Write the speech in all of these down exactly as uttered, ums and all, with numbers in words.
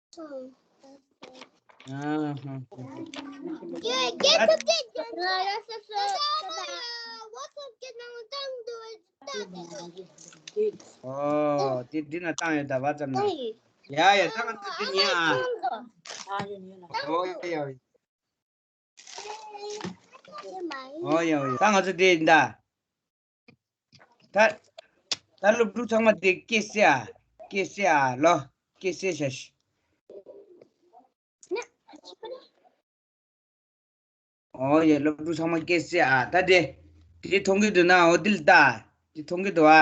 ཨ་ཧ་ཧ་ཧ། ཨོ། དེ་འདི་ན་བཏང་ཡོད་ད་བ་ཙམ་ན། ཡ་ཡ། ད་ང་ཚོ་འདི་ཉན་ཨ། ཨོ་ཡ་ཡ། ཨོ་ཡ་ཡ། ད་ང་ཚོ་འདི་ཡིན་ད། ད་ད་སློབ་ཕྲུག་ཚང་མ་འདི་སྐད་གསལ་ཨ། སྐད་གསལ་ཨ་ལོ། སྐད་གསལ་བྱ་ཞིག་ཨོ་ཡ། སློབ་ཕྲུག་ཚང་མ་སྐད་གསལ་ཨ། ད་དེ་དེ་མཐོང་གི་འདུག་ན། ཨོ་དེ་ལ་ལྟ། དེ་མཐོང་གི་འདུག་ཨ།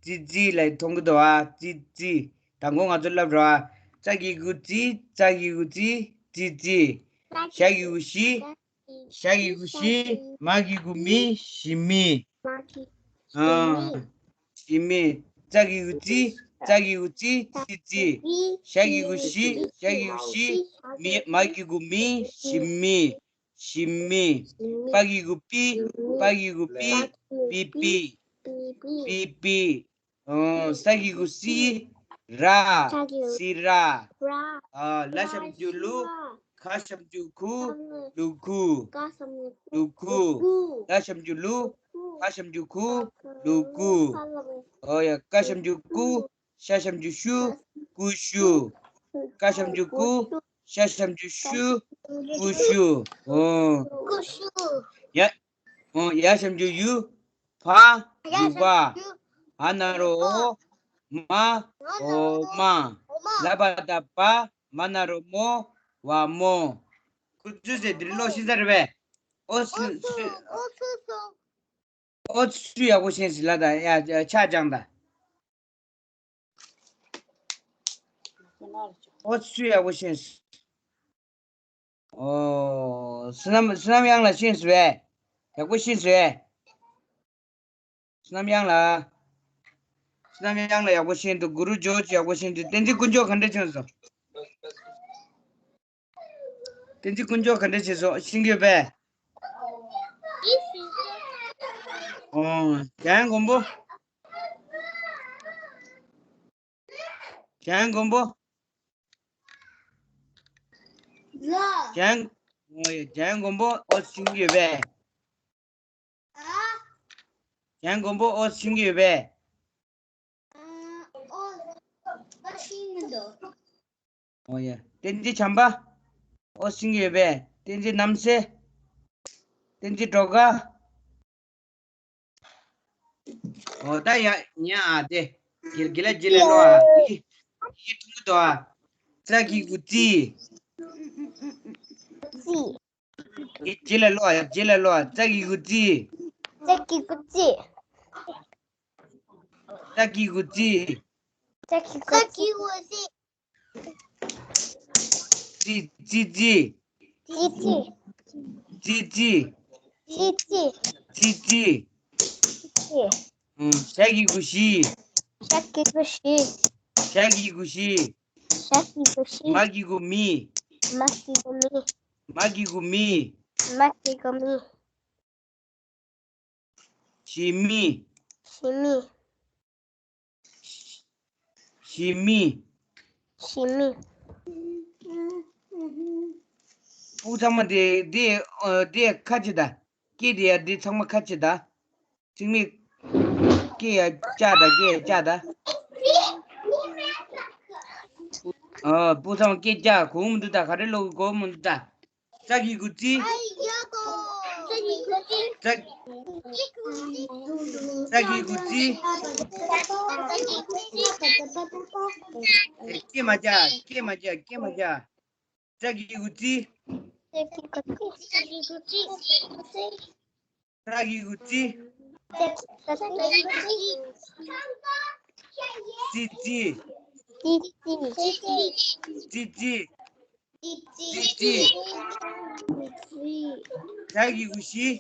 ཙི་ཙི་ལ་མཐོང་གི་འདུག་ཨ། ཙི་ཙི། དང་པོ་ང་ཚོ་ལབ་རོགས་ཨ། ཙ་གི་གུ་ཙི། ཙ་གི་གུ་ཙི། ཙི་ཙི། ཞ་གི་གུ་ཞི། ཞ་གི་གུ་ཞི། མ་གི་གུ་མི། ཞི་མི། ཨ། ཞི་མི། ཙ་གི་གུ་ཙི། ཙ་གི་གུ་ཙི། ཙི་ཙི། ཞ་གི་གུ་ཞི། ཞ་གི་གུ་ཞི། མི། མ་གི་གུ་མི། ཞི་མི། ཞི་མི། པ་གི་གུ་པི། པ་གི་གུ་པི། པི་པི། པི་པི། ཨོ། ས་གི་གུ་སི། ར། སི་ར། ཨ། ལ་ཞབས་ཀྱུ་ལུ། ཁ་ཞབས་ཀྱུ་ཁུ། ལུ་ཁུ། ལུ་ཁུ། ལ་ཞབས་ཀྱུ་ལུ། ཁ་ཞབས་ཀྱུ་ཁུ། ལུ་ཁུ། ཨོ་ཡ། ཀ་ཞབས་ཀྱུ་ཀུ། ཤ་ཞབས་ཀྱུ་ཤུ། ཀུ་ཤུ། ཀ་ཞབས་ཀྱུ་ཀུ། ཤ་ཞབས་ཀྱུ་ཤུ། ཀུ་ཤུ། ཨོ། ཀུ་ཤུ། ཡ། ཨོ། ཡ་ཞབས་ཀྱུ་ཡུ། ཕ། ཡུ་བ། འ་ན་རོ་འོ། མ། འོ་མ། ལ་བ་ད་བ། མ་ན་རོ་མོ། བ་མོ། ཁུ་ཚུར་ཟེར་འདིར་ཀློག་ཤེས་ས་རེད་པས། ཨོ་སུ་སུ། ཨོ་སུ་སུ། ཨོ་ཚུ་ཡག་པོ་ཤེས་སི་ལ་ད་ཡ་ཆ་ཅང་ད། ཨོ་ཚུ་ཡག་པོ་ཤེས་སི། ཨོ། བསོད་ནམས། བསོད་ནམས་གཡང་ལགས་ཤེས་སི་བས། ཡག་པོ་ཤེས་སི་བས། བསོད་ནམས་གཡང་ལགས། བསོད་ནམས་གཡང་ལགས་ཡག་པོ་ཤེས་འདུག་གུ་རུ་ཇོ་ཇོ་ཡག་པོ་ཤེས་འདུག་བསྟན་འཛིན་དཀོན་མཆོག་ག་འདྲ་བྱུང་སོང་། བསྟན་འཛིན་དཀོན་མཆོག་ག་འདྲ་བྱས་སོང་། ཤེས་ཀྱི་ཡོད་པས། ཨོ། འཇམ་དབྱངས་མགོན་པོ། འཇམ་དབྱངས་མགོན་པོ། ལ། འཇམ། ཨོ་ཡ། འཇམ་དབྱངས་མགོན་པོ་ཨོ་ཤེས་ཀྱི་ཡོད་པས། ཨ། འཇམ་དབྱངས་མགོན་པོ་ཨོ་ཤེས་ཀྱི་ཡོད་པས། ཨོ། ཨོ་ཤེས་མི་འདུག་ཨོ་ཡ། བསྟན་འཛིན་བྱམས་པ། ཨོ་ཤེས་ཀྱི་ཡོད་པས། བསྟན་འཛིན་རྣམ་སྲས། བསྟན་འཛིན་སྒྲོལ་དཀར། ཨོ་ད་ཡ་ཉ་ཨ་དེ། གི་གི་ལ་ཇི་ལ་ལོ་ཨ། ཡི་ཡི་ཐུང་དོ་ཨ། ཙ་གི་གུ་ཙི། ཙི། ཡི་ཇི་ལ་ལོ་ཨ། ཇི་ལ་ལོ་ཨ། ཙ་གི་གུ་ཙི། ཙ་གི་གུ་ཙི། ཙ་གི་གུ་ཙི། ཙ་གི་གུ་ཙི། ཙི་ཙི་ཙི། ཙི་ཙི། ཙི་ཙི། ཙི་ཙི། ཨུམ། ཞ་གི་གུ་ཞི། ཞ་གི་གུ་ཞི། ཞ་གི་གུ་ཞི། ཞ་གི་གུ་ཞི། མ་གི་གུ་མི། མ་གི་གུ་མི། མ་གི་གུ་མི། མ་གི་གུ་མི། ཞི་མི། ཞི་མི། ཞི་མི། ཞི་མི། ཕྲུ་གུ་ཚང་མ་དེ་དེ་ཨ་དེ་ཁ་ཅིག་ད། སྐད་དེ་ཡ་དེ་ཚང་མ་ཁ་ཅིག་ད། ཚིག་མི། སྐད་ཡ་ལྕགས་ད། སྐད་ཡ་ལྕགས་ད། ཨ་ཕྲུ་གུ་ཚང་མ་སྐད་ལྕགས་གོ་མི་འདུག་ད། ག་རེ་ལོ་གོ་མི་འདུག་ད། ཙ་གི་གུ་ཙི། ཙ། ཙ་གི་གུ་ཙི། སྐད་མ་རྒྱག་སྐད་མ་རྒྱག་སྐད་མ་རྒྱག་ཙ་གི་གུ་ཙི། ཙ་གི་གུ་ཙི། ཙི་ཙི། ཙི་ཙི། ཙི་ཙི། ཞ་གི་གུ་ཞི།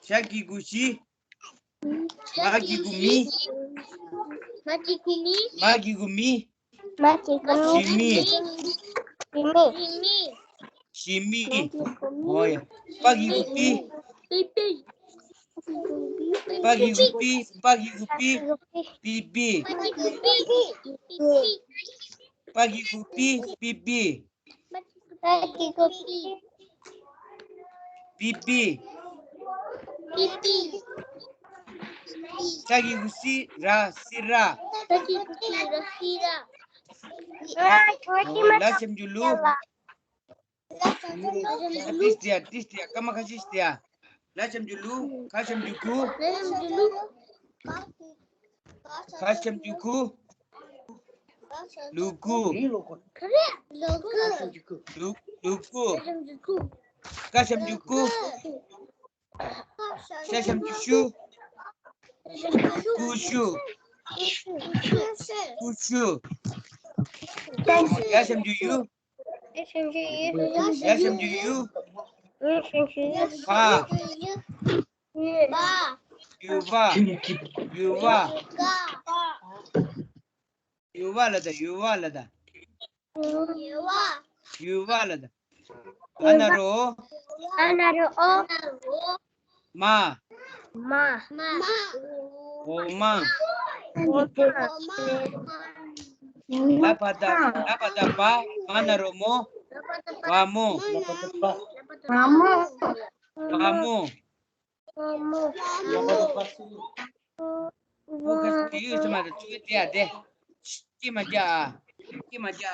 ཞ་གི་གུ་ཞི། མ་གི་གུ་མི། མ་གི་གུ་མི། མ་གི་གུ་མི། མ་གི་གུ་མི། ཞི་མི། ཞི་མི། ཞི་མི། ཞི་མི། ཨོ་ཡ། པ་གི་གུ་པི། པི་པི། པ་གི་གུ་པི། པ་གི་གུ་པི། པི་པི། པ་གི་གུ་པི། པི་པི། པི་པི། ཤ་གི་གུ་སི། ར། སི་ར། ལ་ཞབས་ཀྱུ་ལུ། ཏིས་ཏི་ཡ། ཏིས་ཏི་ཡ། སྐར་མ་ཁ་ཤས་ཤིག་ཏི་ཡ། ལ་ཞབས་ཀྱུ་ལུ། ཁ་ཞབས་ཀྱུ་ཁུ། ཁ་ཞབས་ཀྱུ་ཁུ། ལུ་གུ། ལུ། ལུ་གུ། ཀ་ཞབས་ཀྱུ་ཀུ། ཤ་ཞབས་ཀྱུ་ཤུ། ཀུ་ཤུ། ཀུ་ཤུ། ཡ་ཞབས་ཀྱུ་ཡུ། ཡ་ཞབས་ཀྱུ་ཡུ། ཕ། ཡུ་བ། ཡུ་བ། ཡུ་བ་ལ་ད། ཡུ་བ་ལ་ད། ཡུ་བ་ལ་ད། ཨ་ན་རོ། ཨ་ན་རོ། ཨོ། མ། མ། འོ་མ། འོ་མ། ལ་བ་ད། ལ་བ་ད་བ། མ་ན་རོ་མོ། བ་མོ། བ་མོ། བ་མོ། བ་མོ། བུ་ག་དེ་ཡོད་ས་མ་རེད། ཚུགས་ཀྱི་དེ་ཡ་དེ། ཀྱེ་མ་ཀྱེ་ཨ། ཀྱེ་མ་ཀྱེ་ཨ།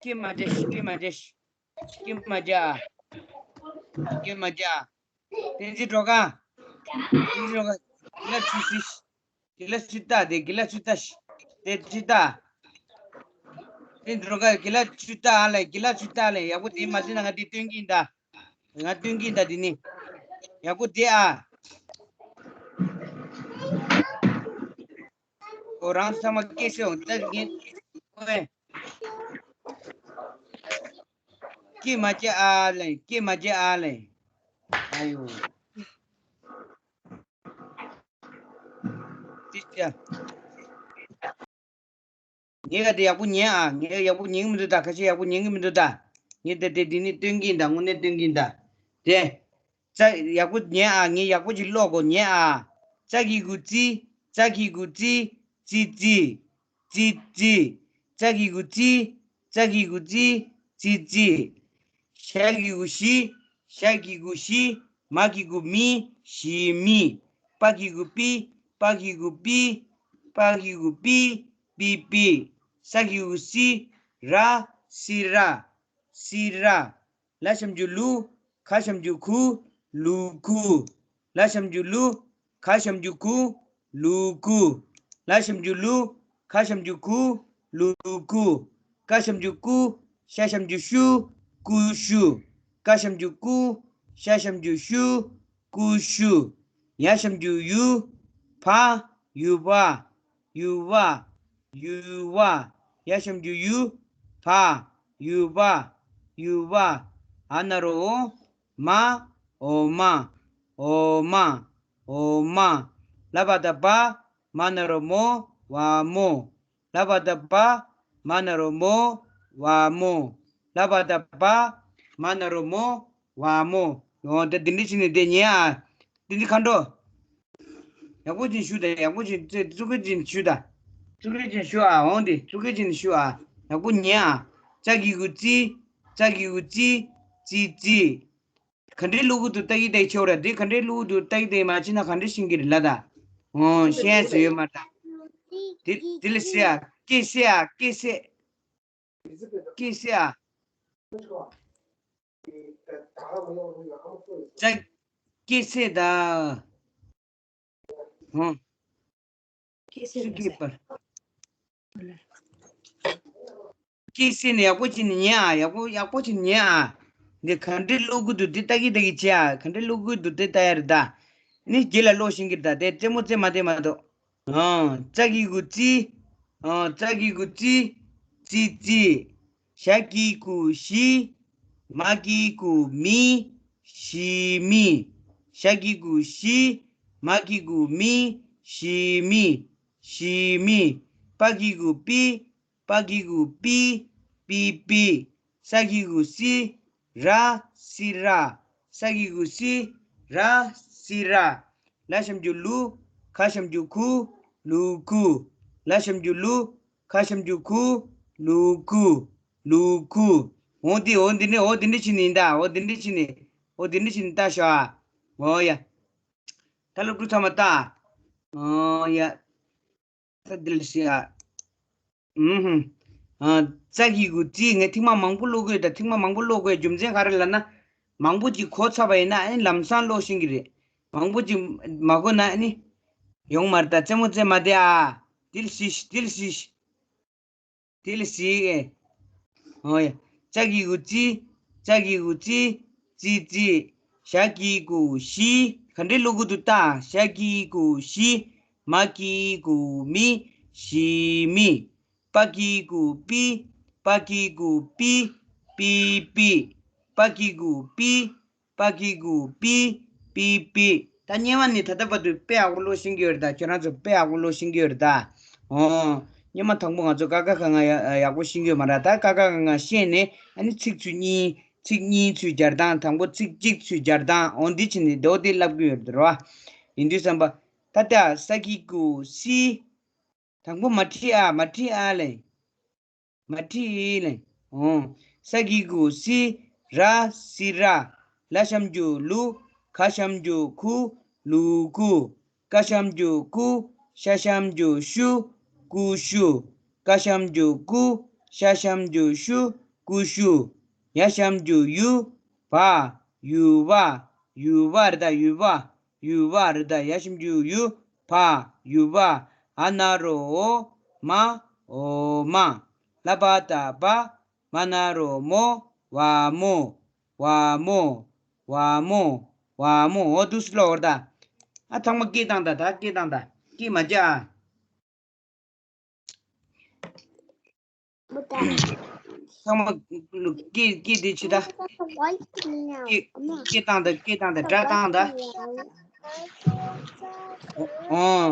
ཀྱེ་མ་ཀྱེ་ཤི། ཀྱེ་མ་ཀྱེ་ཤི། ཀྱེ་མ་ཀྱེ་ཨ། ཀྱེ་མ་ཀྱེ་ཨ། བསྟན་འཛིན་སྒྲོལ་དཀར། བསྟན་འཛིན་སྒྲོལ་དཀར། དེ་ལ་ཚུད་སྲིད། དེ་ལ་ཚུད་ལྟ། དེ་དེ་ལ་ཚུད་ལྟ་ཤི། དེ་ཚུད་ལྟ། བསྟན་འཛིན་སྒྲོལ་དཀར། དེ་ལ་ཚུད་ལྟ་ཨ་ལེ། དེ་ལ་ཚུད་ལྟ་ཨ་ལེ། ཡག་པོ་དེ་མ་ཚུད་ན་ང་དེ་སྟོན་གྱིན་གདའ། ང་སྟོན་གྱིན་གདའ་དེ་ནི། ཡག་པོ་དེ་ཨ། ཁོ་རང་ཚང་མ་སྐད་ཆ་འོང་ལྟ་གིན། ཨོའེ། ཀྱེ་མ་ཀྱེ་ཨ་ལེ། ཀྱེ་མ་ཀྱེ་ཨ་ལེ། ཨ་ཡོ། ཅི་བྱ། ངས་ག་དེ་ཡག་པོ་ཉན་ཨ། ངས་ཡག་པོ་ཉན་གི་མི་འདུག་ད། ཁ་ཤས་ཡག་པོ་ཉན་གི་མི་འདུག་ད། ངས་དེ་དེ་འདི་ནི་སྟོན་གྱིན་ད། དངོས་གནས་སྟོན་གྱིན་ད། དེ། ཙ། ཡག་པོ་ཉན་ཨ། ངས་ཡག་པོ་ཅིག་ཀློག་གོ། ཉན་ཨ། ཙ་གི་གུ་ཙི། ཙ་གི་གུ་ཙི། ཙི་ཙི། ཙ་གི་གུ་ཙི། ཙ་གི་གུ་ཙི། ཙི་ཙི། ཞ་གི་གུ་ཞི། ཞ་གི་གུ་ཞི། མ་གི་གུ་མི། ཞི་མི། པ་གི་གུ་པི། པ་གི་གུ་པི། པ་གི་གུ་པི། པི་པི། ས་གི་གུ་སི། ར། སི་ར། སི་ར། ལ་ཞབས་ཀྱུ་ལུ། ཁ་ཞབས་ཀྱུ་ཁུ། ལུ་ཁུ། ལ་ཞབས་ཀྱུ་ལུ། ཁ་ཞབས་ཀྱུ་ཁུ། ལུ་ཁུ། ལ་ཞབས་ཀྱུ་ལུ། ཁ་ཞབས་ཀྱུ་ཁུ། ལུ་ཁུ། ཀ་ཞབས་ཀྱུ་ཀུ། ཤ་ཞབས་ཀྱུ་ཤུ། ཀུ་ཤུ། ཀ་ཞབས་ཀྱུ་ཀུ། ཤ་ཞབས་ཀྱུ་ཤུ། ཀུ་ཤུ། ཡ་ཞབས་ཀྱུ་ཡུ། ཕ། ཡུ་བ། ཡུ་བ། ཡུ་བ། ཡ་ཞབས་ཀྱུ་ཡུ། བ། ཡུ་བ། ཡུ་བ། ཨ་ན་རོ་འོ། མ། འོ་མ། འོ་མ། འོ་མ། ལ་བ་ད་བ། མ་ན་རོ་མོ། བ་མོ། ལ་བ་ད་བ། མ་ན་རོ་མོ། བ་མོ། ལ་བ་ད་བ། མ་ན་རོ་མོ། བ་མོ། འོ་དེ་འདི་འདྲ་བྱས་ནས་དེ་ཉན་ཨ། འདི་འདི་ཁ་འགྲོ། ཡག་པོ་ཅིག་ཞུ་དང་། ཡག་པོ་ཅིག་ཙི་ཙུ་གུ་ཅིག་ཞུ་དང་། ཙུ་གུ་ཅིག་ཞུ་ཨ། འོང་དེ་ཙུ་གུ་ཅིག་ཞུ་ཨ། ཡག་པོ་ཉན་ཨ། ཙ་གི་གུ་ཙི། ཙ་གི་གུ་ཙི། ཙི་ཙི། ག་འདྲའི་ཀློག་གི་འདུག་ལྟ་གི་ལྟ་གི་ཆོག་ར། དེ་ག་འདྲའི་ཀློག་གི་འདུག་ལྟ་གི་ལྟ་གི་མ་བྱས་ན་ག་འདྲ་ཤེས་ཀྱི་རེད་ལ་ད། འོང་ཤེས་ཡ་ཟེར་ཡོད་མ་རེད་ད། དེ་དེ་ལ་སེ་ཨ། ཀྱེ་སེ་ཨ། ཀྱེ་སེ། ཀྱེ་སེ་ཨ། ཙ། ཀྱེ་སེ་ད། ཧོ། ཀྱེ་སེ་ན་ཀྱེ་པར། ཀྱེ་སེ་ནས་ཡག་པོ་བྱས་ནས་ཉན་ཨ། ཡག་པོ་ཡག་པོ་བྱས་ནས་ཉན་ཨ། འདི་ག་འདྲའི་ཀློག་གི་འདུག་འདི་ལྟ་གི་ལྟ་གི་བྱེད་ཨ། ག་འདྲའི་ཀློག་གི་འདུག་འདི་ལྟ་ཡ་རེད་ད། ནི་རྗེས་ལ་ཀློག་ཤེས་ཀྱི་རེད་ད། དེ་རྩེད་མོ་རྩེ་མ་རྩེ་མ་གཏོགས། ཨང་། ཙ་གི་གུ་ཙི། ཨང་། ཙ་གི་གུ་ཙི། ཙི་ཙི། ཞ་གི་གུ་ཞི། མ་གི་གུ་མི། ཞི་མི། ཞ་གི་གུ་ཞི། མ་གི་གུ་མི། ཞི་མི། ཞི་མི། པ་གི་གུ་པི། པ་གི་གུ་པི། པི་པི། ས་གི་གུ་སི། ར། སི་ར། ས་གི་གུ་སི། ར། སི་ར། ལ་ཞབས་ཀྱུ་ལུ། ཁ་ཞབས་ཀྱུ་ཁུ། ལུ་ཁུ། ལ་ཞབས་ཀྱུ་ལུ། ཁ་ཞབས་ཀྱུ་ཁུ། ལུ་ཁུ། ལུ་ཁུ། འོ་འདི་འོ་འདི་ནི་འོ་འདི་འདྲ་བྱས་ནས་ཡིན་ད། འོ་འདི་འདྲ་བྱས་ནས། འོ་འདི་འདྲ་བྱས་ནས་ལྟ་ཤོག་ཨ། འོ་ཡ། ད་སློབ་ཕྲུག་ཚང་མ་ལྟ། འོ་ཡ། ད་འདི་ལ་ཤེས་ཨ། ཨུམ་ཧུམ། ཨ། ཙ་གི་གུ་ཙི། ངས་ཐེངས་མ་མང་པོ་ཀློག་གི་ཡོད་ད། ཐེངས་མ་མང་པོ་ཀློག་དགོས་རྒྱུ་མཚན་ག་རེ་ལབ་ན། མང་པོ་ཅིག་གོ་ཚར་བ་ཡིན་ན་ཨ་ནི་ལམ་སང་ཀློག་ཤེས་ཀྱི་རེད། མང་པོ་ཅིག་མ་གོ་ན་ཨ་ནི་ཡོང་མ་རེད་ད། རྩེད་མོ་རྩེ་མ་བསྡད་ཨ། དེ་ལ་ཤེས། དེ་ལ་ཤེས། དེ་ལ་ཤེས། ཨོ་ཡ། ཙ་གི་གུ་ཙི། ཙ་གི་གུ་ཙི། ཙི་ཙི། ཞ་གི་གུ་ཞི། ག་འདྲའི་ཀློག་གི་འདུག་ལྟ། ཞ་གི་གུ་ཞི། མ་གི་གུ་མི། ཞི་མི། པ་གི་གུ་པི། པ་གི་གུ་པི། པི་པི། པ་གི་གུ་པི། པ་གི་གུ་པི། པི་པི། ད་སྔོན་མ་ནས་ད་ལྟ་བར་དུ་དཔེ་ཡག་པོ་ཀློག་ཤེས་ཀྱི་ཡོད་རེད་ད། ཁྱོད་རང་ཚོ་དཔེ་ཡག་པོ་ཀློག་ཤེས་ཀྱི་ཡོད་རེད་ད། ཨོ། སྔོན་མ་དང་པོ་ང་ཚོ་ཀ་ཁ་ག་ང་ཡག་ཡག་པོ་ཤེས་ཀྱི་ཡོད་མ་རེད། ད་ཀ་ཁ་ག་ང་ཤེས་ནས་ཨ་ནི་ཚིག་ཚུར་གཉིས། ཚིག་གཉིས་ཚུར་སྦྱར་སྟངས། དང་པོ་ཚིག་གཅིག་ཚུར་སྦྱར་སྟངས། འོ་འདི་བྱས་ནས་འདོད་དེ་ལབ་ཀྱི་ཡོད་རེད་རོ། ཡིན་དུས་ཙམ་པ། ད་ལྟ་ས་གི་གུ་སི། དང་པོ་མ་བྲིས་ཨ། མ་བྲིས་ཨ་ལེ། མ་བྲིས་ལེ། འོ། ས་གི་གུ་སི། ར། སི་ར། ལ་ཞབས་ཀྱུ་ལུ། ཁ་ཞབས་ཀྱུ་ཁུ། ལུ་ཁུ། ཀ་ཞབས་ཀྱུ་ཀུ། ཤ་ཞབས་ཀྱུ་ཤུ། ཀུ་ཤུ། ཀ་ཞབས་ཀྱུ་ཀུ། ཤ་ཞབས་ཀྱུ་ཤུ། ཀུ་ཤུ། ཡ་ཞབས་ཀྱུ་ཡུ། བ། ཡུ་བ། ཡུ་བ་རེད་ད། ཡུ་བ། ཡུ་བ་རེད་ད། ཡ་ཞབས་ཀྱུ་ཡུ། བ། ཡུ་བ། འ་ན་རོ་འོ། མ། འོ་མ། ལ་བ་ད་བ། མ་ན་རོ་མོ། བ་མོ། བ་མོ། བ་མོ། བ་མོ། འོ་འདུག་སེ་ཀློག་རེད་ད། ཨ་ཚང་མ་སྐད་བཏང་ད། ད་སྐད་བཏང་ད། སྐད་མ་རྒྱག་ཨ། ཚང་མ་སྐད་སྐད་དེ་ཕྱི་ད། སྐད་སྐད་བཏང་ད། སྐད་བཏང་ད། སྒྲ་བཏང་ད། ཨོ།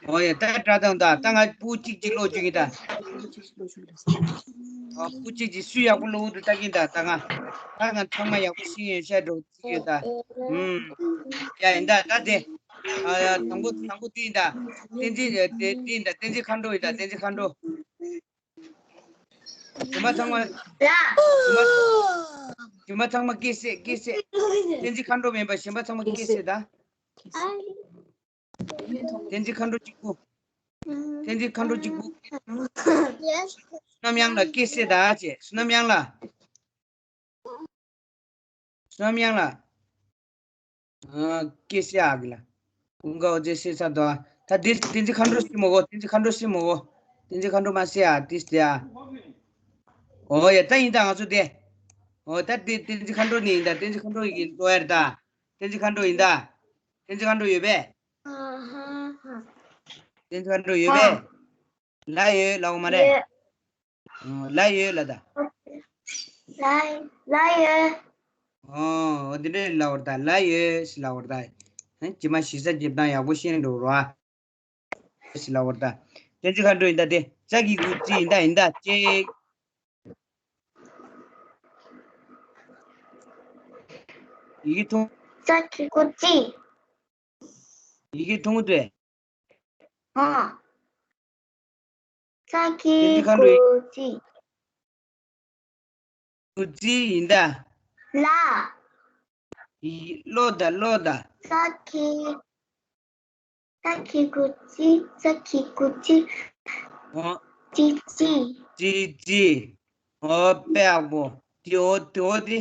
ཨོ་ཡ། ད་སྒྲ་བཏང་ད། ད་ང་སྤུ་གཅིག་གཅིག་ཀློག་བཅུག་གི་ད། ཨོ། སྤུ་གཅིག་གཅིག་སུ་ཡག་པོ་ཀློག་འདུག་ལྟ་གིན་ད། ད་ང་ད་ང་ཚང་མ་ཡག་པོ་ཤེས་ཡོད་ཤག་འགྲོ་གི་ཡོད་ད། ཨུམ། ཡ་ཡིན་ད། ད་དེ། ཨ་ཡ། དང་པོ་དང་པོ་དེ་ཡིན་ད། བསྟན་འཛིན་དེ་དེ་ཡིན་ད། བསྟན་འཛིན་མཁའ་འགྲོ་ཡིན་ད། བསྟན་འཛིན་མཁའ་འགྲོ། གཞན་པ་ཚང་མ། གཞན་པ་གཞན་པ་ཚང་མ་སྐད་བཤད། སྐད་བཤད། བསྟན་འཛིན་མཁའ་འགྲོ་མིན་པ་གཞན་པ་ཚང་མ་སྐད་བཤད་ད། བསྟན་འཛིན་མཁའ་འགྲོ་གཅིག་པུ། བསྟན་འཛིན་མཁའ་འགྲོ་གཅིག་པུ། བསོད་ནམས་དབྱངས་ལགས་སྐད་བཤད་ད་ཅེས། བསོད་ནམས་དབྱངས་ལགས། བསོད་ནམས་དབྱངས་ལགས། ཨ། སྐད་བཤད་ཨ་གི་ལ། ཀུན་དགའ་འོད་ཟེར་བཤད་ཚར་འདུག་ཨ། ད་དེ་བསྟན་འཛིན་མཁའ་འགྲོ་བཤད་མོ་གོ། བསྟན་འཛིན་མཁའ་འགྲོ་བཤད་མོ་གོ། བསྟན་འཛིན་མཁའ་འགྲོ་མ་བཤད་ཨ། དེ་བཤད་ཨ། ཨོ་ཡ། ད་ཡིན་ད། ང་ཚོ་དེ། ཨོ་ད་དེ་བསྟན་འཛིན་མཁའ་འགྲོ་ནི་ཡིན་ད། བསྟན་འཛིན་མཁའ་འགྲོ་ཡིན་འགྲོ་ཡ་རེད་ད། བསྟན་འཛིན་མཁའ་འགྲོ་ཡིན་ད། བསྟན་འཛིན་མཁའ་འགྲོ་ཡོད་པས། བསྟན་འཛིན་མཁའ་འགྲོ་ཡོད་པས། ལ་ཡོད་ལབ་མ་རེད། ཡོད། ཨོ། ལ་ཡོད་ལ་ད། ལ་ལ་ཡོད། ཨོ། འོ་འདི་འདྲས་ལབ་པ་རེད་ད། ལ་ཡོད་ཟེར་ལབ་པ་རེད་ད། ཨ། ཇི་མ་གཞི་ས་འཇིབ་སྟངས་ཡག་པོ་ཤེས་འགྲོ་རོགས་ཨ། ཟེར་ལབ་པ་རེད་ད། བསྟན་འཛིན་མཁའ་འགྲོ་ཡིན་ད་དེ། ཙ་གི་གུ་ཙི་ཡིན་ད། ཡིན་ད་ཅེ། ཡི་གེ་མཐོང་། ཙ་གི་གུ་ཙི། ཡི་གེ་མཐོང་གི་འདུག་གས། ཨ། ཙ་གི་གུ་ཙི། གུ་ཙི་ཡིན་ད། ལ། ཡི། ཀློག་ད། ཀློག་ད། ཙ་གི། ཙ་གི་གུ་ཙི། ཙ་གི་གུ་ཙི། ཨོ། ཙི་ཙི། ཙི་ཙི། ཨོ་དཔེ་ཡག་པོ། དེ་འོ་དེ་འོ་དེ།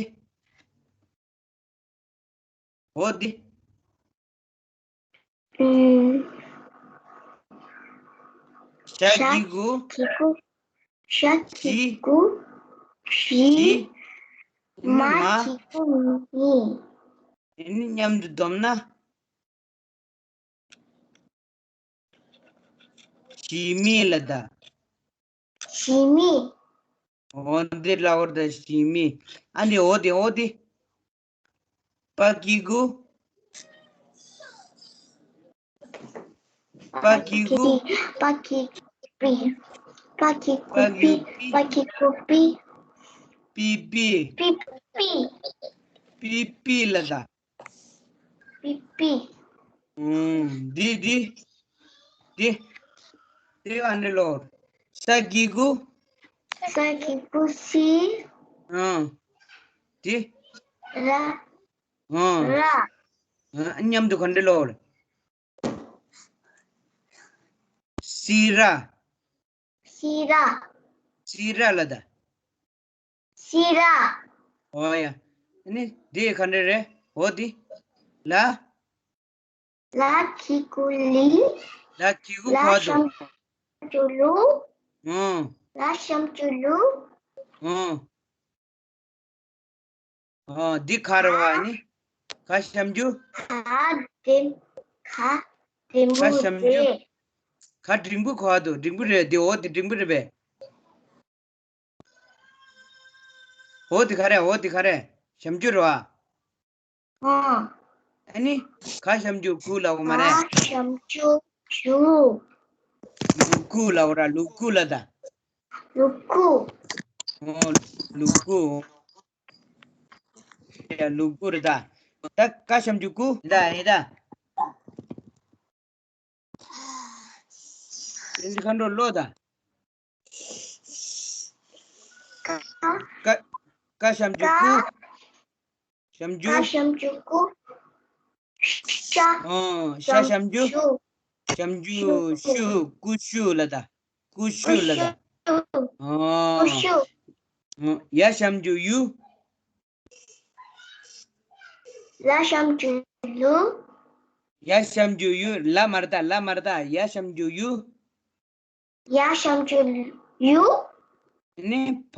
འོ་དེ། ཨུམ། ཞ་གི་གུ། གི་གུ། ཞ་གི་གུ། ཞི། ཞི། མ་མ། གི་གུ་མི། ཨེ་ནི་མཉམ་དུ་བསྡོམས་ན། ཞི་མི་ལ་ད། ཞི་མི། འོ་འདི་ལ་འོ་ད། ཞི་མི། ཨ་ནི་འོ་དེ་འོ་དེ། པ་གི་གུ། པ་གི་གུ། པ་གི་གུ་པི། པ་གི་གུ་པི། པ་གི་གུ་པི། པི་པི། པི་པི། པི་པི་ལ་ད། པི་པི། ཨུམ། འདི་འདི། འདི། འདི་ག་འདྲ་ལོ། ས་གི་གུ། ས་གི་གུ་སི། ཨང་། འདི། ར། ཨང་། ར། ཨང་། མཉམ་དུ་ག་འདྲ་ལོ། སི་ར། སི་ར། སི་ར་ལ་ད། སི་ར། ཨོ་ཡ། ཨ་ནི་འདི་ག་འདྲ་རེད། འོ་འདི། ལ། ལ་གི་གུ་ལི། ལ་གི་གུ་ལ་ག་འདུག་ཞབས་ཀྱུ་ལུ། ཨང་། ལ་ཞབས་ཀྱུ་ལུ། ཨང་། ཨོ། འདི་ག་རེད་བ་ཨ་ནི། ག་ཞབས་ཀྱུ། ག་འགྲེང་། ག་འགྲེང་བུ་རེད། ག་འགྲེང་བུ་ག་འདུག་འགྲེང་བུ་རེད་འདི། འོ་འདི་འགྲེང་བུ་རེད་པས། འོ་འདི་ག་རེ། འོ་འདི་ག་རེ། ཞབས་ཀྱུ་རེད་བ། ཨོ། ཨ་ནི། ག་ཞབས་ཀྱུ་གུ་ལབ་དགོས་མ་རེད། ག་ཞབས་ཀྱུ་གུ། ལུ་གུ་ལབ་དགོས་ར། ལུ་གུ་ལ་ད། ལུ་གུ། ཨོ། ལུ་གུ། ཡ། ལུ་གུ་རེད་ད། ད་ག་ཞབས་ཀྱུ་གུ་ད་ཡིན་ད། དེ་འདི་ཁ་འགྲོ་ལོ་ད། ཀ། ཀ། ཀ་ཞབས་ཀྱུ་ཀ། ཀུ། ཞབས་ཀྱུ། ཀ་ཞབས་ཀྱུ་ཀུ། ཤ། ཨོ། ཤ་ཞབས་ཀྱུ། ཞབས་ཀྱུ་ཤུ། ཀུ་ཤུ་ལ་ད། ཀུ་ཤུ་ལ་ད། ཨོ། ཀུ་ཤུ། ཨོ། ཡ་ཞབས་ཀྱུ་ཡུ། ལ་ཞབས་ཀྱུ་ལུ། ཡ་ཞབས་ཀྱུ་ཡུ། ལ་མ་རེད་ད། ལ་མ་རེད་ད། ཡ་ཞབས་ཀྱུ་ཡུ། ཡ་ཞབས་ཀྱུ་ཡུ། ནི་བ། བ་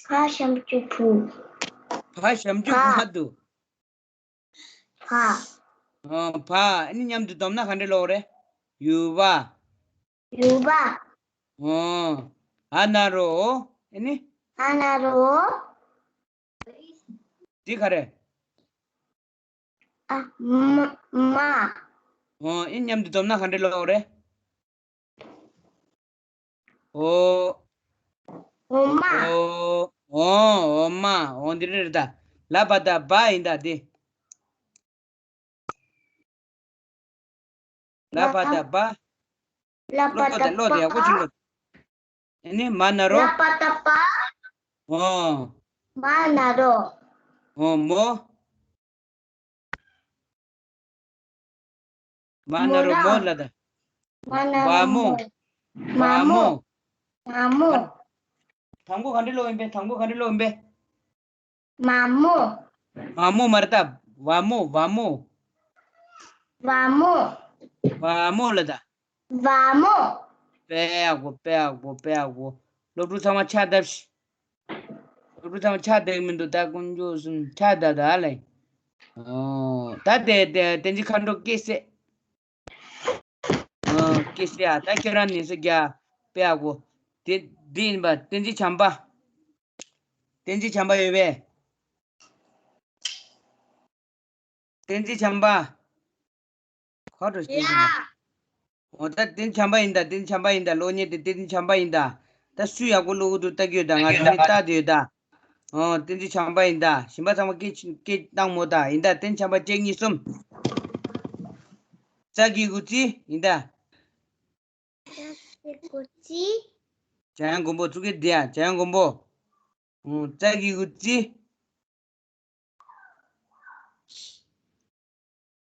ཞབས་ཀྱུ་བུ། བ་ཞབས་ཀྱུ་བ། བ་འདུག་བ། ཨོ། བ། ཨ་ནི་མཉམ་དུ་བསྡོམས་ན་ག་འདྲ་ལོག་རེད། ཡུ་བ། ཡུ་བ། ཨོ། འ་ན་རོ། ཨ་ནི། འ་ན་རོ། འདི་ག་རེ། ཨ། མ། མ། ཨོ། ཨེ་མཉམ་དུ་བསྡོམས་ན་ག་འདྲ་ལོག་རེད། འོ། འོ་མ། འོ། འོ། འོ་མ། འོ་འདི་རེད་ད། ལ་བ་ད་བ་ཡིན་ད་འདི། ལ་བ་ད་བ། ལ་བ་ད་བ། ལོག་དེ་ཡག་པོ་ཅིག་ལོག་ཨ་ནི་མ་ན་རོ། ལ་བ་ད་བ། ཨོ། མ་ན་རོ། ཨོ་མོ། མ་ན་རོ་མོ་ལ་ད། མ་ན་རོ་བ་མོ། མོ། བ་མོ། བ་མོ། དང་པོ་ག་འདྲ་ལོག་ཡིན་པས། དང་པོ་ག་འདྲ་ལོག་ཡིན་པས། མ་མོ། མ་མོ་མ་རེད་ད། བ་མོ། བ་མོ། བ་མོ། བ་མོ་ལ་ད། བ་མོ། དཔེ་ཡག་པོ། དཔེ་ཡག་པོ། དཔེ་ཡག་པོ། སློབ་ཕྲུག་ཚང་མ་ཕྱག་བརྡབ་ཤིག་སློབ་ཕྲུག་ཚང་མ་ཕྱག་བརྡབ་མི་འདུག་ད་དཀོན་མཆོག་གསུམ་ཕྱག་བརྡབ་ད་ཨ་ལེ། ཨོ། ད་དེ་དེ་དེ་འདི་ཁ་འགྲོ་སྐད་སད། ཨོ། སྐད་སད་ཨ། ད་ཁྱོད་རང་ནས་སུ་རྒྱ་དཔེ་ཡག་པོ། དེ་འདི་ཡིན་པ་བསྟན་འཛིན་བྱམས་པ། བསྟན་འཛིན་བྱམས་པ་ཡོད་པས། བསྟན་འཛིན་བྱམས་པ། ཁོ་འགྲོ་བསྟན་འཛིན་བྱམས་པ། འོ་ད་བསྟན་འཛིན་བྱམས་པ་ཡིན་ད། བསྟན་འཛིན་བྱམས་པ་ཡིན་ད། གློག་བརྙན་དེ་བསྟན་འཛིན་བྱམས་པ་ཡིན་ད། ད་སུ་ཡག་པོ་གློག་འདུག་ལྟ་གི་ཡོད་ད། ང་ཚོ་ནི་ལྟ་དེ་ཡོད་ད། འོ་བསྟན་འཛིན་བྱམས་པ་ཡིན་ད། གཞན་པ་ཚང་མ་སྐད་སྐད་བཏང་མོ་ད། ཡིན་ད། བསྟན་འཛིན་བྱམས་པ་གཅིག་གཉིས་གསུམ། ཙ་གི་གུ་ཙི་ཡིན་ད། ཙ་གི་གུ་ཙི། འཇམ་དབྱངས་མགོན་པོ་ཙུ་གེ་དེ་ཡ། འཇམ་དབྱངས་མགོན་པོ། ཙ་གི་གུ་ཙི།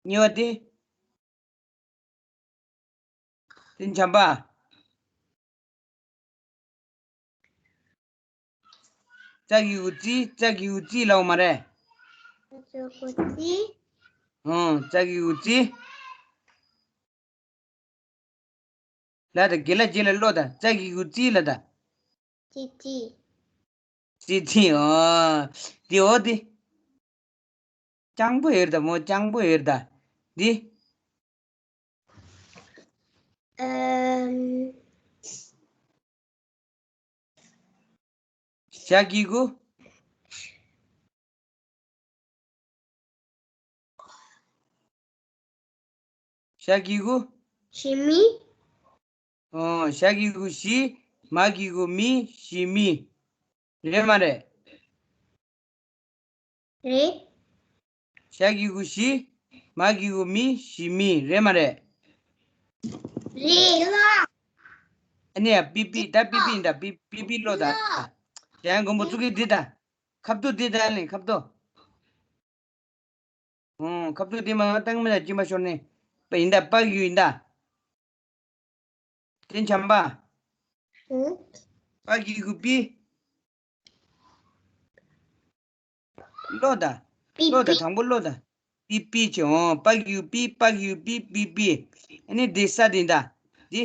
གཉིས་པ་དེ། བསྟན་འཛིན་བྱམས་པ། ཙ་གི་གུ་ཙི། ཙ་གི་གུ་ཙི་ལབ་མ་རེད། ཙ་གི་གུ་ཙི། ཨང་། ཙ་གི་གུ་ཙི། ལ་ད་དགེ་ལ་རྗེས་ལ་ཀློག་ད། ཙ་གི་གུ་ཙི་ལ་ད། ཙི་ཙི། ཙི་ཙི། ཨོ། དེ་འོ་དེ། སྤྱང་པོ་ཡོད་ད་མོ། སྤྱང་པོ་ཡོད་ད། འདི། ཨམ། ཞ་གི་གུ། ཞ་གི་གུ། ཞི་མི། ཨོ། ཞ་གི་གུ་ཞི། མ་གི་གུ་མི། ཞི་མི། རེད་མ་རེད། རེད། ཞ་གི་གུ་ཞི། མ་གི་གུ་མི། ཞི་མི་རེད་མ་རེད། རེད་ལ། ཨ་ནི་ཡ་པི་པི་ད་པི་པི་ཡིན་ད། པི་པི་པི་ཀློག་ད། ཡང་མགོན་པོ་གཙུག་གི་འདི་ད། ཁབ་ཏུ་འདི་ད་ལེ་ཁབ་ཏུ། ཨོ་ཁབ་ཏུ་འདི་མ་བཏང་མི་ད་ཅི་མ་ཤོར་ནི། པ་ཡིན་ད། པ་གི་གུ་ཡིན་ད། དེ་བྱམས་པ། ཨུ། པ་གི་གུ་པི། ཀློག་ད། པི་ཀློག་ད་པི། དང་པོ་ཀློག་ད། པི་པི་བྱས། ཨོ་པ་གི་གུ་པི། པ་གི་གུ་པི། པི་པི། ཨ་ནི་འདི་ས་འདི་ད། འདི།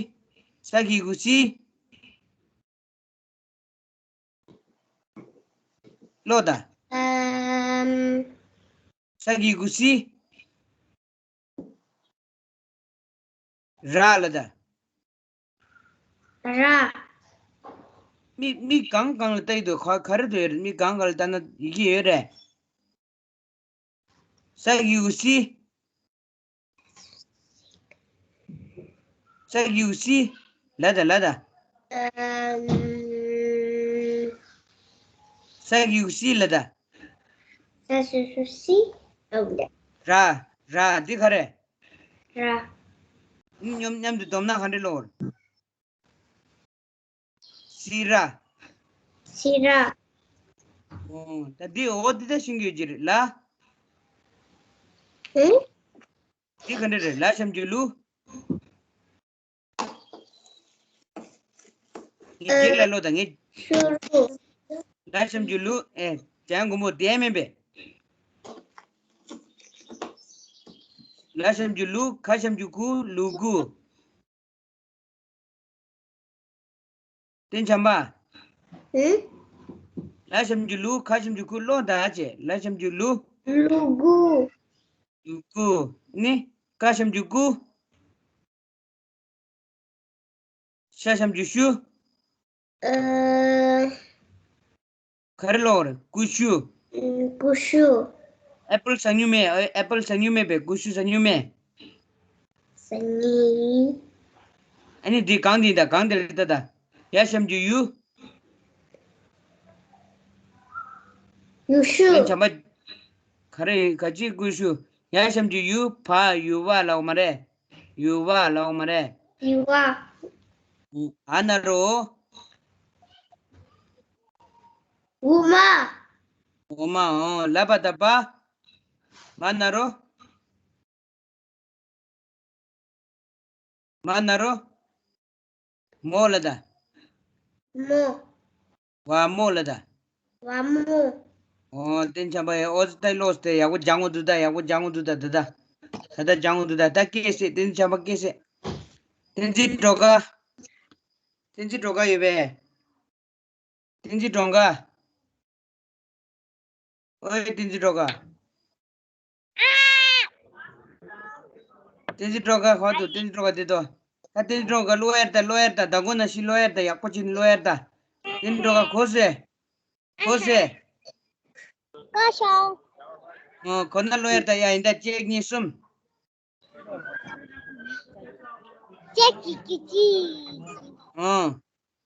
ས་གི་གུ་སི། ཀློག་ད། ཨམ། ས་གི་གུ་སི། ར་ལ་ད། ར། མི་མི་གང་གང་ལ་ལྟ་ཡི་འདུག་ག་ག་རེ་འདུག་ཡོད་རེད། མི་གང་གང་ལ་ལྟ་ན་ཡི་གེ་ཡོད་རེད། ས་གི་གུ་སི། ས་གི་གུ་སི། ལ་ད་ལ་ད། ཨམ། ས་གི་གུ་སི་ལ་ད། ས་སུ་སུ་སི། ཨོ་ལེ། ར། ར་འདི་ག་རེ། ར། མཉམ་མཉམ་དུ་བསྡོམས་ན་ག་འདྲ་ལོར། སི་ར། སི་ར། ཨོ་ད་འདི་འོ་འདི་ད་ཤིང་གི་ཡོད་ཀྱི་རེད་ལ། ཨེ། འདི་ག་འདྲ་རེད། ལ་ཞབས་ཀྱུ་ལུ། ངས་རྗེས་ལ་ལོ་དང་ངས། ཤུ་རུ། ལ་ཞབས་ཀྱུ་ལུ། ཨེ་ཅང་དགོང་མོ་དེ་མིན་པས། ལ་ཞབས་ཀྱུ་ལུ། ཁ་ཞབས་ཀྱུ་ཁུ། ལུ་གུ། དེ་བྱམས་པ། ཨེ། ལ་ཞབས་ཀྱུ་ལུ། ཁ་ཞབས་ཀྱུ་ཁུ། ལོ་ད་ཅེ། ལ་ཞབས་ཀྱུ་ལུ། ལུ་གུ། ལུ་གུ། ནི། ཀ་ཞབས་ཀྱུ་ཀུ། ཤ་ཞབས་ཀྱུ་ཤུ། ཨ། ག་རེ་ལོར། ཀུ་ཤུ། ཀུ་ཤུ། ཨེ་པལ་ཟ་རྒྱུ་མེད། ཨེ་པལ་ཟ་རྒྱུ་མེད་པས། ཀུ་ཤུ་ཟ་རྒྱུ་མེད། ཟ་རྒྱུ། ཨ་ནི་འདི་གང་འདི་ད་གང་འདི་རེད་ད་ད། ཡ་ཞབས་ཀྱུ་ཡུ། ཡུ་ཤུ། ཨ་ནི་བྱམས་པ། ག་རེ་ག་ཅི་ཀུ་ཤུ། ཡ་ཞབས་ཀྱུ་ཡུ། བ་ཡུ་བ་ལབ་མ་རེད། ཡུ་བ་ལབ་མ་རེད། ཡུ་བ། ཨ་ན་རོ། འོ་མ། འོ་མ། ཨོ་ལ་པ་ད་པ། མ་ན་རོ། མ་ན་རོ། མོ་ལ་ད། མོ། བ་མོ་ལ་ད། བ་མོ། ཨོ་དེ་བྱམས་པ་ཡ། ཨོ་ཙི་ཏའི་ལོ་སྟེ་ཡག་པོ་སྦྱང་གོ་འདུག་ད། ཡག་པོ་སྦྱང་གོ་འདུག་ད། ད་ད། ད་ད་སྦྱང་གོ་འདུག་ད། ད་སྐད་སྲིད། དེ་བྱམས་པ་སྐད་སྲིད། དེ་ཚི་སྒྲོ་ག། དེ་ཚི་སྒྲོ་ག་ཡོད་པས། བསྟན་འཛིན་སྒྲོལ་དཀར། ཨོའི་བསྟན་འཛིན་སྒྲོལ་དཀར། བསྟན་འཛིན་སྒྲོལ་དཀར་ཧོ་དུ། བསྟན་འཛིན་སྒྲོལ་དཀར་དེ་དོ། ད་བསྟན་འཛིན་སྒྲོལ་དཀར་ཀློག་ཡར་ད། ཀློག་ཡར་ད། ད་གོ་ན་ཤི་ཀློག་ཡར་ད། ཡག་པོ་བྱིན་ཀློག་ཡར་ད། བསྟན་འཛིན་སྒྲོལ་དཀར་གོ་སེ། གོ་སེ། ཀ་ཤོ། ཨོ་གོ་ན་ཀློག་ཡར་ད། ཡ་ཡིན་ད། གཅིག་གཉིས་གསུམ། ཀྱེ་ཀྱི་ཀྱི་ཀྱི། ཨོ།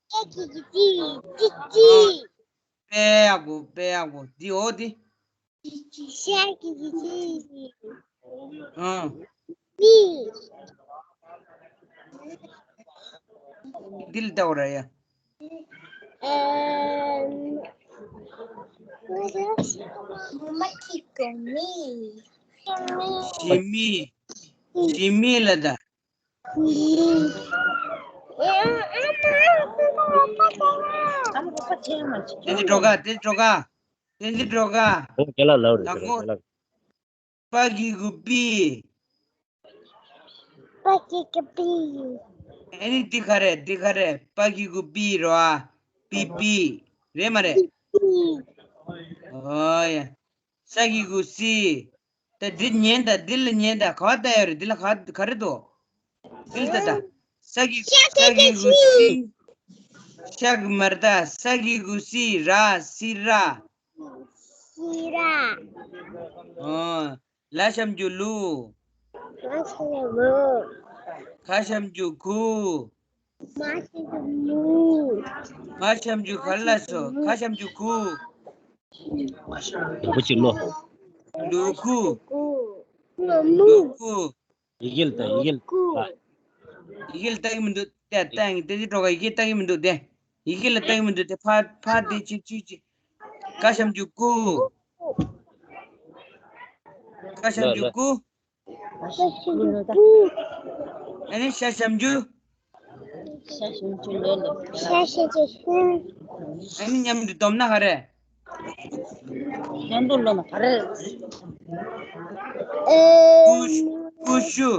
ཀྱེ་ཀྱི་ཀྱི་ཀྱི། ཀྱི་ཀྱི། དཔེ་ཡག་པོ། དཔེ་ཡག་པོ། འདི་འོ་འདི། ཤ་ཀྱི་ཀྱི་ཀྱི། ཨོ། མི། འདི་ལ་ལྟ་བ་ར་ཡ། ཨམ། ཞི་མི། ཞི་མི་ལ་ད། བསྟན་འཛིན་སྒྲོལ་དཀར། བསྟན་འཛིན་སྒྲོལ་དཀར། བསྟན་འཛིན་སྒྲོལ་དཀར། ཨོ་རྒན་ལགས་ལབ་རེད། དང་པོ། རྒན་ལགས། པ་གི་གུ་པི། པ་གི་གུ་པི། ཨེ་ནི་འདི་ག་རེད། འདི་ག་རེད། པ་གི་གུ་པི་རོ་ཨ། པི་པི། རེད་མ་རེད། པི་པི། ཨོ་ཡ། ས་གི་གུ་སི། ད་འདི་ཉན་ད། འདི་ལ་ཉན་ད། ག་བ་ལྟ་ཡོད་རེད། འདི་ལ་ག་ག་རེ་འདུག་འདི་ལ་ལྟ་ད། ས་གི་ས་གི་གུ་སི། ཤ་གི་མར་ད། ས་གི་གུ་སི་ར། སི་ར། སི་ར། ཨོ། ལ་ཞབས་ཀྱུ་ལུ། ལ་ཞབས་ཀྱུ་ལུ། ཁ་ཞབས་ཀྱུ་ཁུ། མ་ཞབས་ཀྱུ་མུ། མ་ཞབས་ཀྱུ་ག་ལ་སོ། ཁ་ཞབས་ཀྱུ་ཁུ། དུ་བུ་གཅིག་ལོ། ལུ་གུ། ལུ་གུ། ཡི་གེ་ལ་ལྟ། ཡི་གེ་ལ་ལྟ། ཡི་གེ་ལ་ལྟ་གི་མི་འདུག་དེ་ལྟ་ཡིན། དེ་ཅི་འགྲོ་ག་ཡི་གེ་ལྟ་གི་མི་འདུག་དེ། ཡི་གེ་ལ་ལྟ་གི་མི་འདུག་དེ་ཕ་ཕ་དེ་ཅི་ཅི་ཅི། ཀ་ཞབས་ཀྱུ་ཀུ། ཀ་ཞབས་ཀྱུ་ཀུ། ཨ་ནི་ཤ་ཞབས་ཀྱུ། ཤ་ཞབས་ཀྱུ་ལོ་ལོ། ཤ་ཞབས་ཀྱུ་ཤུ། ཨ་ནི་མཉམ་དུ་བསྡོམས་ན་ག་རེ། མཉམ་དུ་ལོ་ན་ག་རེ། ཨེ། ཀུ་ཀུ་ཤུ།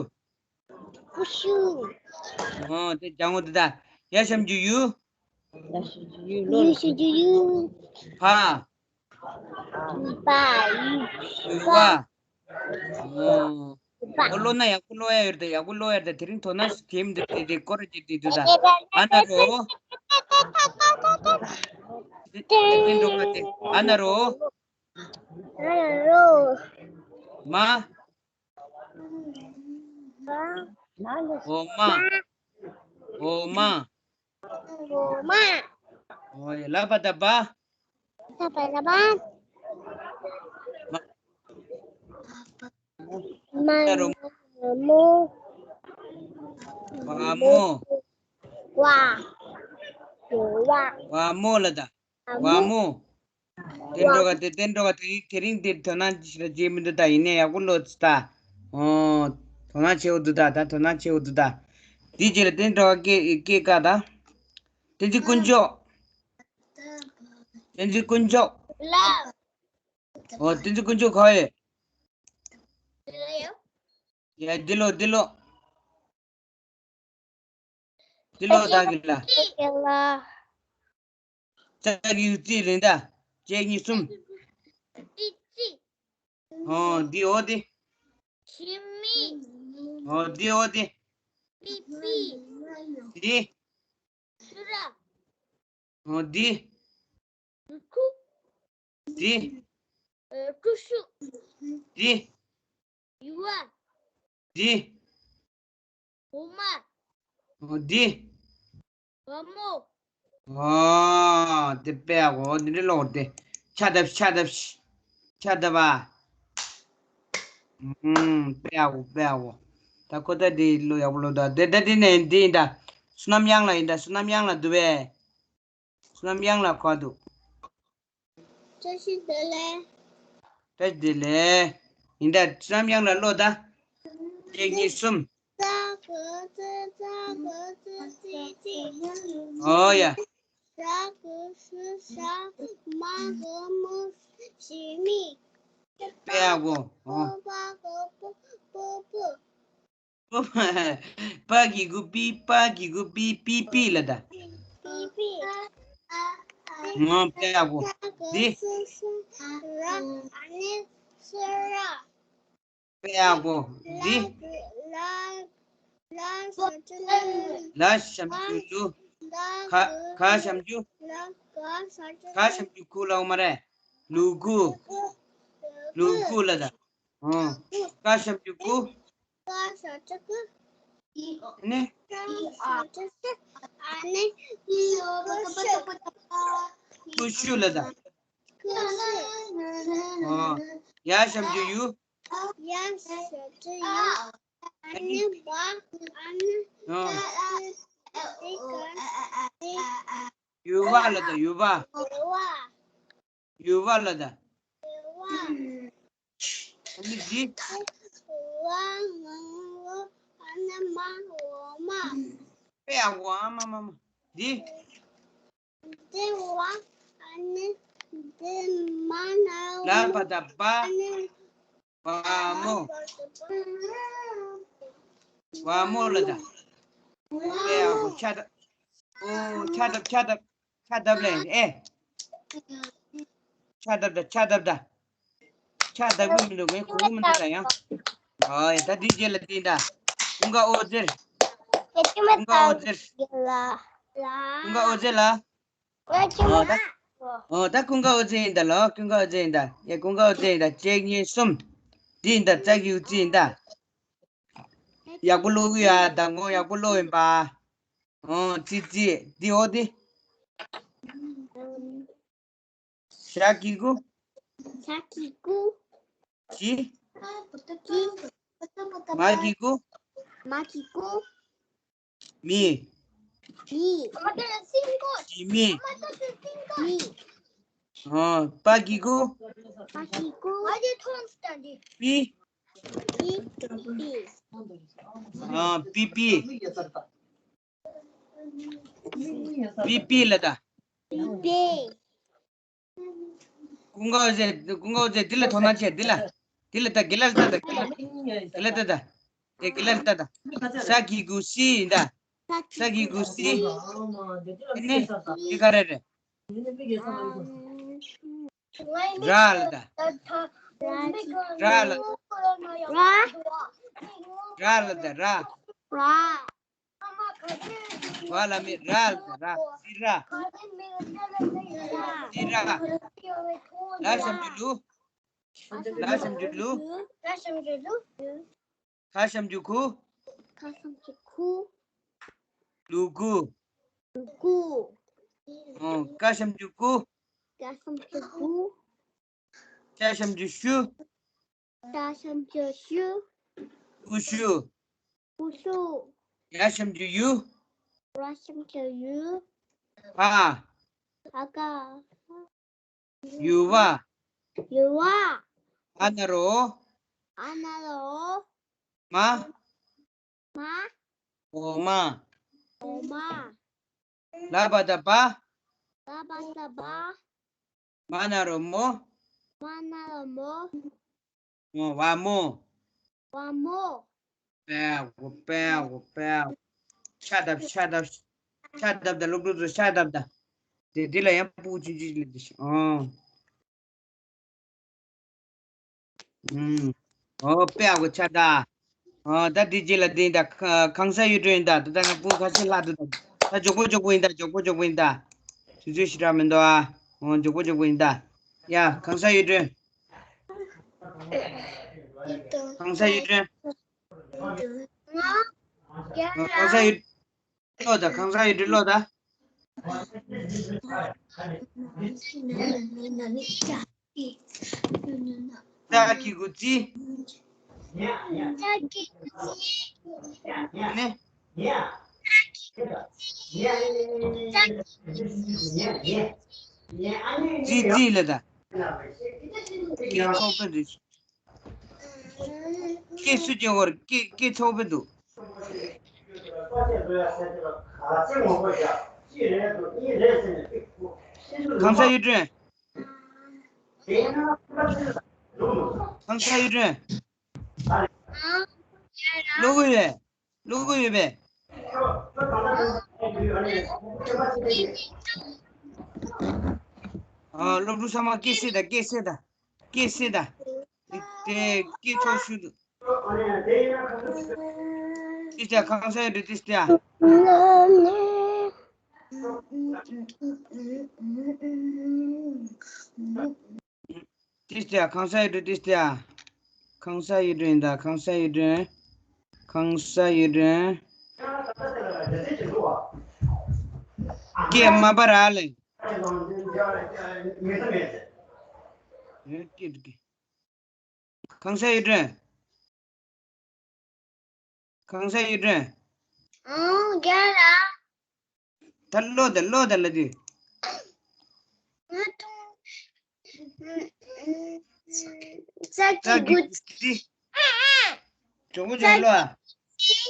ཀུ་ཤུ། ཨོ་དེ་ལྗང་གུ་དེ་ད། ཡ་ཞབས་ཀྱུ་ཡུ། ཡ་ཞབས་ཀྱུ་ཡུ་ལོ། ཡུ་ཞབས་ཀྱུ་ཡུ། ཕ། པ། ཡུ་པ། ཨོ། ཨོ་ཀློག་ན་ཡག་པོ་ཀློག་ཡ་ཡོད་དེ། ཡག་པོ་ཀློག་ཡ་དེ། དེ་རིང་དོ་སྣང་ཞིག་ཐེམ་འདི་དེ་དེ་སྐོར་གྱི་དེ་དུ་ད། ཨ་ན་རོ། དེ་དེ་འགྲོ་ག་དེ། ཨ་ན་རོ། ཨ་ན་རོ། མ། མ། འོ་མ། འོ་མ། འོ་མ། འོ་ཡ། ལ་བ་ད་བ། ལ་བ་ད་བ། མ། མ། ན་རོ། མོ། བ་མོ། བ། བ། བ་མོ་ལ་ད། བ་མོ། བ་མོ། དེ་འགྲོ་ག་དེ། དེ་འགྲོ་ག་དེ། དེ་རིང་དེ་དོ་སྣང་ཞིག་ལ་བྱེད་མི་འདུག་ད་ཡིན་ནའི་ཡག་པོ་ཀློག་ཅིག་ད། ཨོ། དོ་སྣང་ཆེ་བོ་འདུག་ད། ད་དོ་སྣང་ཆེ་བོ་འདུག་ད། དེ་རྗེས་ལ་དེ་འགྲོ་ག་སྐད་སྐད་ཀ་ད། བསྟན་འཛིན་དཀོན་མཆོག་བསྟན་འཛིན་དཀོན་མཆོག་ལ། ཨོ་བསྟན་འཛིན་དཀོན་མཆོག་ག་ཡེ། ཡ་འདི་ལོ་འདི་ལོ། འདི་ལོ་ད་གི་ལ། ལ། ཙ་གི་གུ་ཙི་ལིང་ད། གཅིག་གཉིས་གསུམ། ཙི་ཙི། ཨོ་འདི་ཨོ་འདི། ཞི་མི། ཨོ་འདི་ཨོ་འདི། པི་པི། འདི། ཤུ་ར། ཨོ་འདི། ཀུ། འདི། ཀུ་ཤུ། འདི། ཡུ་བ། འདི། འོ་མ། འོ་འདི། བ་མོ། ཨོ་དེ་དཔེ་ཡག་པོ། འདི་འདྲ་ཀློག་དེ། ཆ་བརྡབ་ཆ་བརྡབ་ཆ་བརྡབ་པ། ཨུམ་དཔེ་ཡག་པོ་དཔེ་ཡག་པོ། ད་ཁོ་ད་འདི་ཀློག་ཡག་པོ་ཀློག་ད། དེ་ད་འདི་ནས་འདི་ཡིན་ད། བསོད་ནམས་གཡང་ལགས་ཡིན་ད། བསོད་ནམས་གཡང་ལགས་འདུག་པས། བསོད་ནམས་གཡང་ལགས་ག་པར་འདུག་བཀྲ་ཤིས་བདེ་ལེགས། བཀྲ་ཤིས་བདེ་ལེགས། ཡིན་ད། བསོད་ནམས་གཡང་ལགས་ཀློག་ད། གཅིག་གཉིས་གསུམ། ཙ་གི་ཙི། ཙ་གི་ཙི་ཙི་ཙི། ཨོ་ཡ། ཤ་གི་ཤུ། ཤ། མ་གི་མོ། ཞི་མི། དཔེ་ཡག་པོ། ཨོ། པ་གི་པོ། པོ་པོ། པ་གི་གུ་པི། པ་གི་གུ་པི། པི་པི་ལ་ད། པི་པི། ང་དཔེ་ཡག་པོ། འདི། ཨ་ནི་སི་ར། དཔེ་ཡག་པོ། འདི། ལ། ལ་ཞབས་ཀྱུ་ལུ། ལ་ཞབས་ཀྱུ་ལུ། ག། ག་ཞབས་ཀྱུ། ག་ཞབས་ཀྱུ་གུ་ལ་འོ་མ་རེད། ལུ་གུ། ལུ་གུ་ལ་ད། ཨོ། ཀ་ཞབས་ཀྱུ་ཀུ། ཀ་ཞབས་ཀྱུ་ཀུ། ནི། ཀ་ཞབས་ཀྱུ་ཀུ། ཨ་ནི། ཀུ་ཤུ་ལ་ད། ཀུ་ཤུ། ཨོ། ཡ་ཞབས་ཀྱུ་ཡུ། ཡ་ཞབས་ཀྱུ་ཡུ། ཨ་ནི་བ། ཨ་ནི། ཨོ། ཡུ་བ་ལ་ད། ཡུ་བ། ཡུ་བ། ཡུ་བ་ལ་ད། ཡུ་བ། ཨ་ནི་འདི། བ་ང་བོ། ཨ་ནི་མ་འོ་མ། དཔེ་ཡག་པོ། ཨ་མ་མ་མ། འདི། འདི་བ། ཨ་ནི་འདི་མ་ན་བ། ལ་བ་ད་བ། ཨ་ནི་བ་མོ། བ་མོ་ལ་ད། དཔེ་ཡག་པོ། ཆ་ད། ཨོ། ཆ་བརྡབ་ཆ་བརྡབ། ཆ་བརྡབ་ལེ། ཨེ། ཆ་བརྡབ་ད། ཆ་བརྡབ་ད། ཆ་བརྡབ་གི་མི་འདུག་ངས་གོ་གི་མི་འདུག་ད་ཡང་། ཨོ་ཡ། ད་འདི་རྗེས་ལ་འདི་ད། ཀུན་དགའ་འོད་ཟེར། ཀུན་དགའ་འོད་ཟེར། ཀུན་དགའ་འོད་ཟེར་ལ། ཨོ་ད། ཨོ་ད་ཀུན་དགའ་འོད་ཟེར་ཡིན་ད་ལོ། ཀུན་དགའ་འོད་ཟེར་ཡིན་ད། ཡ་ཀུན་དགའ་འོད་ཟེར་ཡིན་ད། གཅིག་གཉིས་གསུམ། འདི་ཡིན་ད། ཙ་གི་གུ་ཙི་ཡིན་ད། ཡག་པོ་ཀློག་གི་ཡ། མདང་དགོང་ཡག་པོ་ཀློག་ཡིན་པ། ཨོ་ཙི་ཙི། འདི་ཨོ་འདི། ཞ་གི་གུ། ཞ་གི་གུ། ཞི། མ་གི་གུ། མ་གི་གུ། མི། མི། ཞི་མི། མི། ཨ། པ་གི་གུ། པ་གི་གུ། པི། པི། པི། ཨ། པི་པི། པི་པི་ལ་ད། པི་པི། ཀུན་དགའ་བོ་ཟེར། ཀུན་དགའ་བོ་ཟེར། འདི་ལ་དོ་སྣང་བྱེད། འདི་ལ། འདི་ལ་ད། གི་ལ་ལ་ད། ད་གི་ལ། གི་ལ་ད་ད། དེ་གི་ལ་ལ་ད་ད། ས་གི་གུ་སི་ཡིན་ད། ས་གི་གུ་སི། ཨ་ནི་འདི་ག་རེ་རེད། ར་ལ་ད། ར་ལ། ར། ར་ལ་ད། ར། བ་ལ་མི། ར་ལ་ད། ར། སི་ར། སི་ར། ལ་ཞབས་ཀྱུ་ལུ། ལ་ཞབས་ཀྱུ་ལུ། ལ་ཞབས་ཀྱུ་ལུ། ཁ་ཞབས་ཀྱུ་ཁུ། ཁ་ཞབས་ཀྱུ་ཁུ། ལུ་གུ། ལུ་གུ། ཨོ། ཀ་ཞབས་ཀྱུ་ཀུ། ཀ་ཞབས་ཀྱུ་ཀུ། ཤ་ཞབས་ཀྱུ་ཤུ། ཤ་ཞབས་ཀྱུ་ཤུ། ཀུ་ཤུ། ཀུ་ཤུ། ཡ་ཞབས་ཀྱུ་ཡུ། ཡ་ཞབས་ཀྱུ་ཡུ། ཕ། ཕ་ག་ཡུ་བ། ཡུ་བ། ཨ་ན་རོ། ཨ་ན་རོ། མ། མ། འོ་མ། འོ་མ། ལ་བ་ད་བ། ལ་བ་ད་བ། མ་ན་རོ་མོ། མ་ན་རོ་མོ། ཨོ། བ་མོ། བ་མོ། པའོ། པའོ། པའོ། ཤ་བཏབ། ཤ་བཏབ། ཤ་བཏབ་ད། སློབ་ཕྲུག་ཚོ་ཤ་བཏབ་ད། དེ་འདི་ལ་ཡང་སྤུ་གུ་ཆུང་ཆུང་ཞིག་སླེབས་ཏེ་ཤི། ཨོ། ཨུམ། ཨོ། པའོ་གི་ཆ་ད། ཨོ། ད་འདི་རྗེས་ལ་འདི་ད་ཁ་གང་ཟག་ཡུལ་གྲུ་ཡིན་ད། ད་ད་ང་སྤུ་གུ་ཁ་ཤས་ལྷག་འདུག་ད། ད་མགྱོགས་པོ་མགྱོགས་པོ་ཡིན་ད། མགྱོགས་པོ་མགྱོགས་པོ་ཡིན་ད། དུས་ཚོད་ཞེ་དྲག་མི་འདུག་ཨ། ཨོ། མགྱོགས་པོ་མགྱོགས་པོ་ཡིན་ད། ཡ། གང་ཟག་ཡུལ་གྲུ། གང་ཟག་ཡུལ་གྲུ། གང་ཟག་ཡུལ། ཀློག་དང་། གང་ཟག་ཡུལ་གྲུ་ཀློག་དང་། ཙ་གི་གུ་ཙི། ནི། ཙི་ཙི་ལ་ད། ཀྱེ་ཚོགས་པ་འདུག་ཀྱེ་སུ་ཀྱེ་བོར་ཀྱེ། ཀྱེ་ཚོགས་པ་འདུག་གང་ཟག་ཡུལ་གྲུ། གང་ཟག་ཡུལ་གྲུ། ཀློག་གི་ཡོད། ཀློག་གི་ཡོད་པས། ཨ། སློབ་ཕྲུག་ཚང་མ་ཀྱེ་སེ་ད། ཀྱེ་སེ་ད། ཀྱེ་སེ་ད། དེ་ཀྱེ་ཚོགས་ཞུ་འདུག་ཀྱེ་སེ། གང་ཟག་ཡུལ་གྲུ་ཏིས་ཏེ་ཡ། ཏིས་ཏེ་ཡ། གང་ཟག་ཡུལ་གྲུ་ཏིས་ཏེ་ཡ། གང་ཟག་ཡུལ་གྲུ་ཡིན་ད། གང་ཟག་ཡུལ་གྲུ། གང་ཟག་ཡུལ་གྲུ། ཀྱེ་མ་པ་ར་ལེ། ཡོད་ཀྱེ་འདུག་གི། གང་ཟག་ཡུལ་གྲུ། གང་ཟག་ཡུལ་གྲུ། ཨང་། རྒན་ལགས། ད་ཀློག་དང་། ཀློག་དང་ལབ་དུས། ང་ཐུང་། ཙ་གི་གུ་ཙི། ཙི། གྲོགས་པོ་ཅོག་ཀློག་ཨ། ཙི།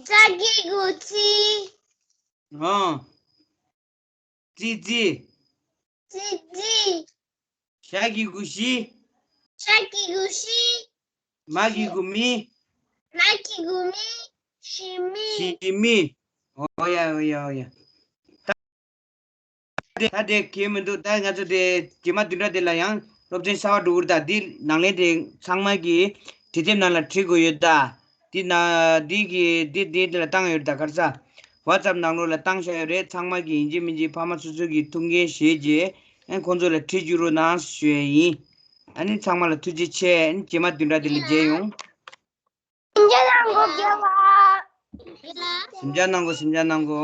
ཙ་གི་གུ་ཙི། ཨང་། ཙི་ཙི། ཙི་ཙི། ཞ་གི་གུ་ཞི། ཞ་གི་གུ་ཞི། མ་གི་གུ་མི། མ་གི་གུ་མི། ཞི་མི། ཞི་མི། ཨོ་ཡ། ཨོ་ཡ། ཨོ་ཡ། ད་དེ་གལ་མི་འདུག་ད་ང་ཚོ་དེ་རྗེས་མ་བདུན་ཕྲག་དེ་ལ་ཡང་སློབ་ཚན་གསར་པ་འགྲོ་གི་རེད། ད་འདི་ནང་ལན་དེ་ཚང་མ་གིས་བྲིས་དེབ་ནང་ལ་བྲིས་དགོས་ཡོད་ད། འདི་ན་འདི་གི་འདི་འདི་འདི་ལ་བཏང་ཡོད་ད། ག་རེ་ཟ། ཝ་ཙབ་ནང་ལོགས་ལ་བཏང་བཞག་ཡོད་རེད། ཚང་མ་གིས་ཡིན་གཅིག་མིན་གཅིག་ཕ་མ་སོ་སོ་གི་ཐུགས་འགན་བཞེས་རྗེས་ཨ་ཁོང་ཚོ་ལ་བྲིས་བཅུག་རོགས་གནང་ཞུ་ཡས་ཡིན། ཨ་ནི་ཚང་མ་ལ་ཐུགས་རྗེ་ཆེ། ཨ་ནི་རྗེས་མ་བདུན་ཕྲག་འདི་ལ་མཇལ་ཡོང་། སེམས་ཅན་ནང་གོ། རྒྱལ་བ། སེམས་ཅན་ནང་གོ། སེམས་ཅན་ནང་གོ།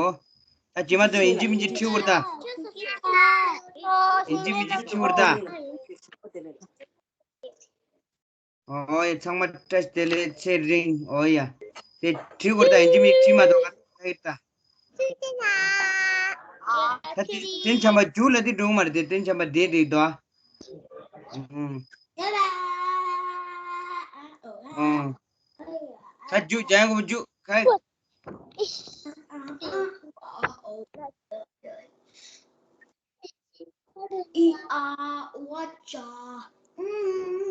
ད་རྗེས་མ་དེ་ཡིན་གཅིག་མིན་གཅིག་ཁྲིད་འུར་ད། ཡིན་གཅིག་མིན་གཅིག་ཁྲིད་འུར་ད། ཨོ་ཡ། ཚང་མ་བཀྲ་ཤིས་བདེ་ལེགས། ཚེ་རིང་། ཨོ་ཡ། དེ་བྲིས་དགོས་ད། ཡིན་གཅིག་མིན་གཅིག་མ་གཏོགས་ཁ་ཡིར་ད། ད་དེ་དེ་བྱམས་པ་རྒྱུགས་ལ་དེ་འགྲོ་གི་མ་རེད་དེ། དེ་བྱམས་པ་བསྡད་དེ་དོ། ཨུམ། ཨུམ། ད་རྒྱུགས། ལྗང་གུ་རྒྱུགས། ཁ། ཨི་ཨ་ཝ་ཅ། ཨུམ།